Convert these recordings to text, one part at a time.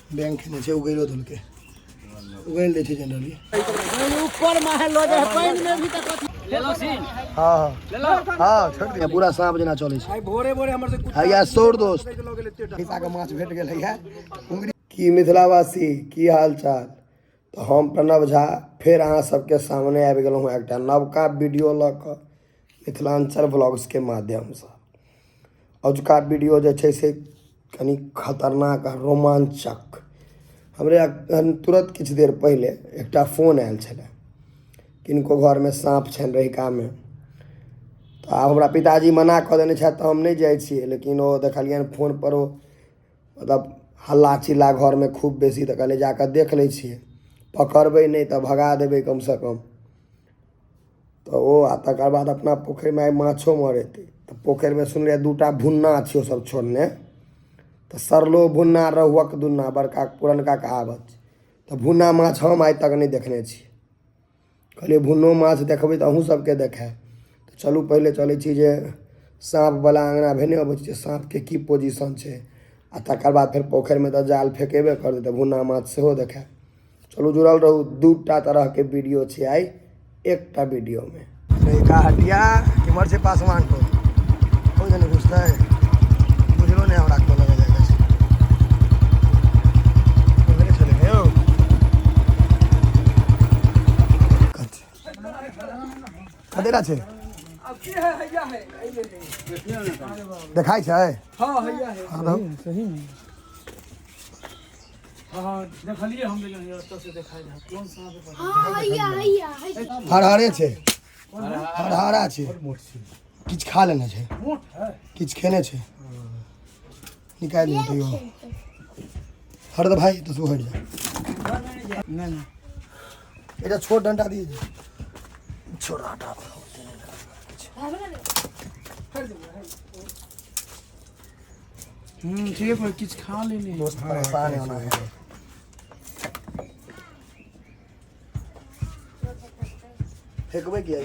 Bank खेने छै, उगैलो देलकै, उगैल दै छै जनरली। ऊपर माहे लो जाए पानि में भी त कथी। हाँ हाँ, छोड़ दिया, पूरा सांप जेना चलै छै। भोरे भोरे हमर से हैया सौर दोस्त पैसा के माछ भेट गेल हैया। की मिथिलावासी, की हाल चाल? तऽ हम प्रणव झा फेर अहाँ सबके सामने आबि गेलहुँ हँ एकटा नवका वीडियो लऽ कऽ मिथिलाञ्चल ब्लॉग्सके माध्यमसँ। अजुका वीडियो जे छै से कनि खतरनाक आ रोमाञ्चक। हमरे एखन तुरन्त किछु देर पहिले एकटा फोन आयल छलए, किनको घरमे साँप छनि रहिकामे। तऽ आब हमरा पिताजी मना कऽ देने छथि, तऽ हम नहि जाइ छियै, लेकिन ओ देखलियनि फोनपर ओ मतलब हल्ला चिल्ला घरमे खूब बेसी, तऽ कहलियै जा कऽ देख लै छियै, पकड़बै नहि तऽ भगा देबै कमसँ कम। तऽ ओ आ तकर बाद अपना पोखरिमे आइ माछो मरेतै। तऽ पोखरिमे सुनलियै दूटा भुन्ना छै ओ सब छोड़ने, तऽ सरलो भुन्ना रहुअक दुन्ना, बड़का पुरनका कहावत छै। तऽ भुन्ना माछ हम आइ तक नहि देखने छी। कहलियै भुन्नो माछ देखबै तऽ अहूँ सबके देखायब। तऽ चलू पहिले चलै छी जे साँपवला अङ्गना भेने अबै छी जे साँपके की पोजिशन छै, आ तकर बाद फेर पोखरिमे तऽ जाल फेकेबे करतै, तऽ भुन्ना माछ सेहो देखायब। चलू जुड़ल रहू, दूटा तरहके वीडियो छै आइ एकटा वीडियोमे। रहिका हटिया केम्हर छै? पासवान टोल कोन जने घुसतै बुझलो नहि हमरा, कोन लगे जाइके छै। उधरे छलै यौ। कथी कतेटा छै देखाइ छै? हाँ, हैया है। हाँ, रहू। सही में हाँ देखलिए हम, लेकिन ओतऽ से देखाइ रहा कोन सांप है। हाँ, हैया हैया हैया। हरहरे छै, हरहरा छै, किछु खा लेने छै। मोट है। किछु खेने छै, निकालि दियौ तैयो। हट दे भाई, तो हट जा। नहीं नहीं। एकटा छोट डंटा दिए, छोड़, हटा। ठीक है, किछु खा लेने। दोस्त परेशान है होना है। फेंकबे किया?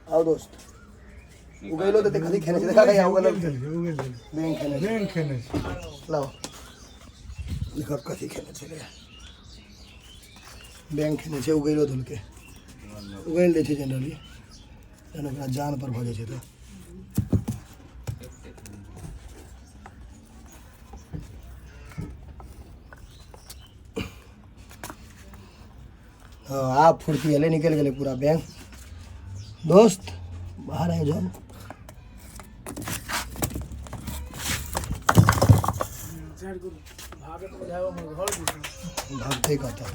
आओ दोस्त, उगैलो तऽ कथी खेने छै? देखा गया, उगैलो बैंक खेने छै। बैंक खेने छै। लाओ, देखो कथी खेने छलै। बैंक खेने छै, उगैलो देलकै, उगैल दै छै जनरली जहन ओकरा जान पर भऽ जाइ छै। तऽ हाँ, आब फुर्ती एलै, निकलि गेलै पूरा बैंक। दोस्त, बाहर आबि जाउ। भागत बुझाओ हमर घर दिस। भागतै कतऽ?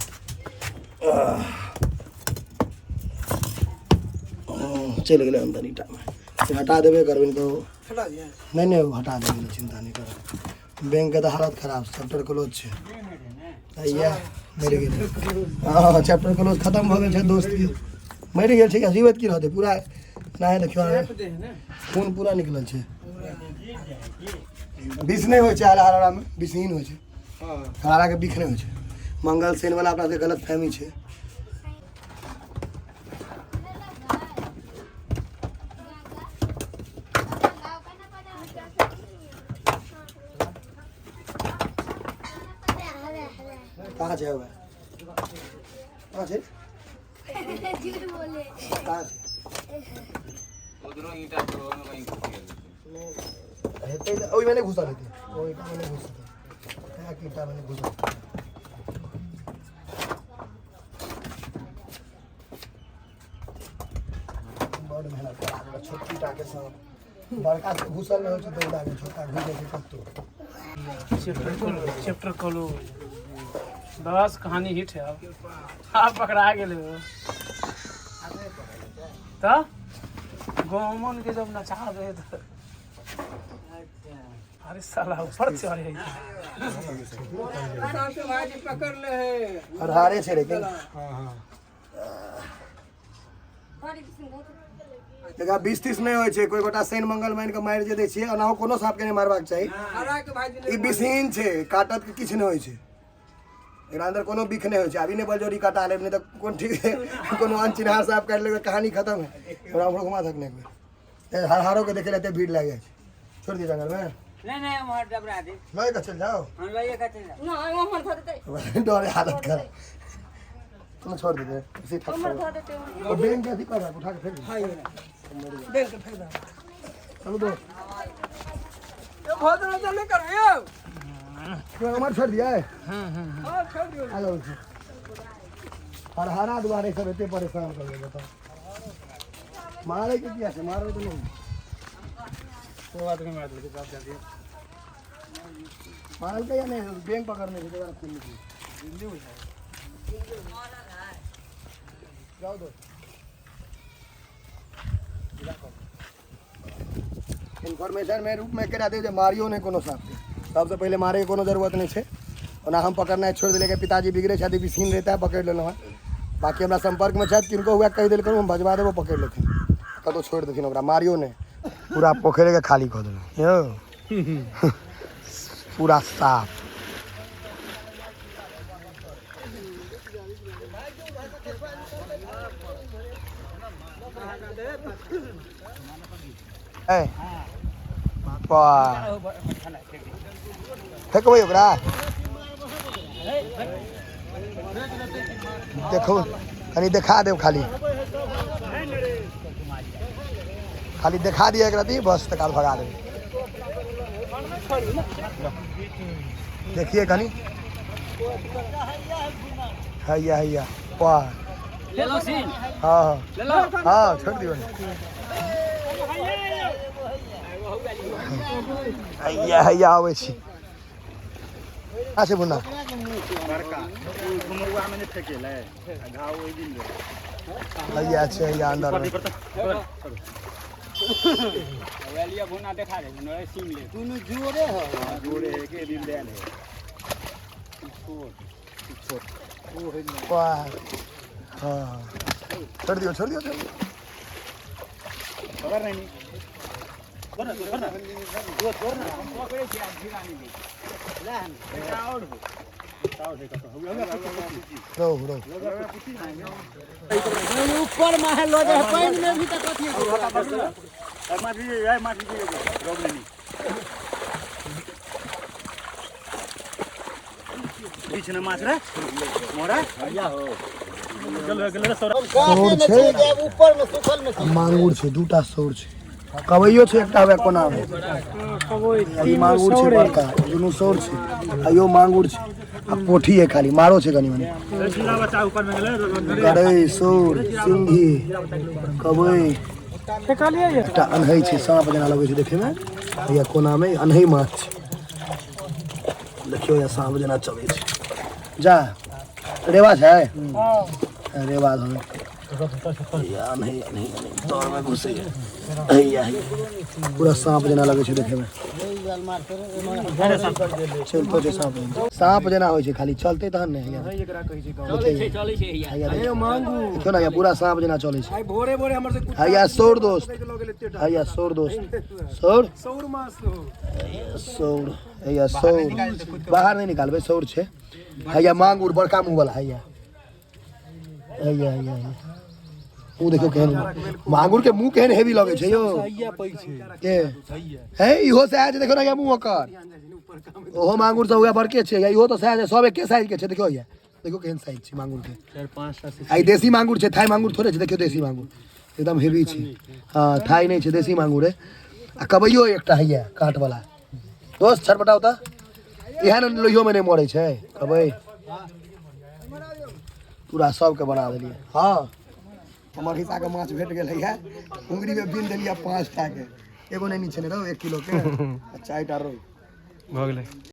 चलि गेलै अन्दर ईटामे। फेर हटा देबे करबै नहि तऽ हटा दिया। नहि नहि, ओ हटा देबै, चिन्ता नहि करब। बैंकके तऽ हालत खराब, चैप्टर क्लोज छै। इएह मरि गेलै। हँ, चैप्टर क्लोज, खतम भऽ गेल छै। दोस्तके मरि गेल छै, जीवैत की रहतै? पूरा एनाहे देखियौ, दे है ने। खून पूरा निकलल छै। विष नहि होइ छै हरामे, विषहीन होइ छै। हराके बिख नहि होइ छै। मंगल सेन वाला अपना सबके गलत फहमी छै। कहाँ छै? हवे कहाँ छै? झूठ बोले। कहाँ छै? उधरो ईंटा पर ओहिमे कहीं घुसि गेल। हेतै तऽ ओहिमे नहि घुसल हेतै, ओहि ईंटामे नहि घुसल हेतै, ईंटामे नहि घुसल। बड़ मेहनत करा देलक छोटकी टाके साँप। बड़का से घुसल नहि होइ छै दौड़ा के, छोटका घुसि जाइ छै कतौ। चैप्टर खोलो, चैप्टर खोलो, बस कहानी हिट है। अब आप पकड़ा गेले हो तो गहुमन के जब नचा दे तो अरे साला ऊपर चढ़े है। हरहारे छै, लेकिन एकरा 20-30 नहि होइ छै। कोई गोटा शनि मंगल मानि कऽ मारि जे दै छियै, ओनाहो कोनो साँपके नहि मारबाक चाही। ई विषहीन छै, काटत के किछु नहि होइ छै, एकरा अन्दर कोनो बिख नहि होइ छै। अभी नहि बलजोरी कटा लेब, नहि तऽ कोन ठीक छै, कोनो अनचिन्हार साँप काटि लेबै, कहानी खतम है। हमरा उम्हरो घुमा थक नहि। हरहारो के देखे लए एते भीड़ लागि जाइ छै। छोड़ दियौ जंगलमे। नहीं नहीं हमार डबरा दे। लए के चल जाओ। हम लइए के चल जाओ। ना उमर धऽ देतै। डरे हालत खराब। तुम छोड़ दे इसी ठक उमर धऽ देतै। और बैंक के अथी कर उठा के फेंक दे। हां बैंक के फेंक दे। चलो दो। ए भोजन जल्दी करबियो। तू हमार छोड़ दिया है। हां छोड़ दियो। आ जाओ। हरहरा दुआरे सब एते परेशान कर दे बताओ। मारे के किया से मारो तो नहीं। कोई बात नहीं, मार लेके बाप जाती है। मारल के या नहीं बैंक पकड़ने के दोबारा खून निकली। जिंदगी हो जाए। जाओ दो। इन्फॉर्मेशन में रूप में करा दे जे मारियो नहीं कोनो सांप के। सबसे पहले मारे के कोनो जरूरत नहीं है। ओना हम पकड़ना छोड़ दिले के पिताजी बिगड़े छथि बिसीन रहता है पकड़ लेलहुँ हँ। बाकी हमरा संपर्क में छथि किनको हुआ कहि देल करू हम भजवा देबो पकड़ लेथिन कतौ छोड़ि देथिन ओकरा मारियो नहीं। पूरा पोखरे के खाली कऽ देलहुँ यौ पूरा साफ। ए वाह फेंकबै ओकरा। देखो कनी देखा देब खाली खाली देखा दिया एक रति बस तक भगा देब। देखिए कनी हैया हैया वाह ले लो सीन। हाँ हाँ ले लो। हाँ छोड़ दियो। हैया हैया आबै छी। अच्छा बुना हैया छै हैया अंदर में। लिया भुना देखा दे न सीम ले दुनु जोरे हो। जोड़े है के दिन देल है। वाह हाँ छोड़ दियो छोड़ दियो छोड़ दियो। खबर नहीं छोड़ छोड़ ना छोड़ ना हम पकड़े छी आज नहीं दे ला हम और हो ताव है कत रो रो ऊपर माहे लो जाए पानी में भी त कथी माटी जाए माटी रोग नहीं बीच में माछ रे मोरा भैया हो चलो अगले सौर काटे छै में छै ऊपर में सुखल में छै। मांगुर छै दूटा सौर छै कबैयो छै एकटा हवे कोना में। कबई ई मांगुर छै बड़का दुनू सौर छै आ यो मांगुर छै आ पोठी है खाली मारो छै कनी मनी। बच्चा ऊपर में गेलै गरई सौर सिंघी कबई एकटा अनहै छै सांप जेना लगै छै देखे में। या कोना में अनहै माछ छै देखियो या सांप जेना चलै छै। जा रेवा छै रेवा धर या अनहै अनहै अनहै तर में घुसै हैया हैया पूरा सांप जेना लगै छै देखे में। चलतो छै सांप सांप जेना होइ छै खाली चलते तहन ने हैया एकरा कहै छै चलै छै चलै छै हैया। हैया हे मांगू देखियो ना हैया पूरा सांप जेना चलै छै। आई भोरे भोरे हमर से हैया सौर दोस्त हैया सौर दोस्त सौर सौर मास हो सौर हैया सौर बाहर नहीं निकालबै सौर छै। हैया मांगुर बड़का मुँह वाला हैया हैया हैया हैया मुँह देखियो केहन मांगुर के मुँह केहन हेवी लगै छै यौ के है इहो से आयल छै देखियो ना हैया मुँह ओकर ओहो मांगुर सब उएह बड़के छै इहो तऽ साइज सब एके साइज के छै। देखियो हैया देखियो केहन साइज छै मांगुर के। 4-5 टा आई देसी मांगुर छै थाई मांगुर थोड़े छै। देखियो देसी मांगुर एकदम हेवी छै। हाँ थाई नहीं छै देसी मांगुर है। आ कबैयो एकटा हैया काँट वाला दोस्त छटपटाउ तऽ इएह ने लोहियो में नहीं मरै छै कबै पूरा सबके बना देलियै। हाँ हमर हिस्सा के माछ भेट गेल हैया उंगरी में बीन देलियै 5 टा के एगो नहीं नीचे रहो 1 किलो के 4 टा रोहु भऽ गेलै।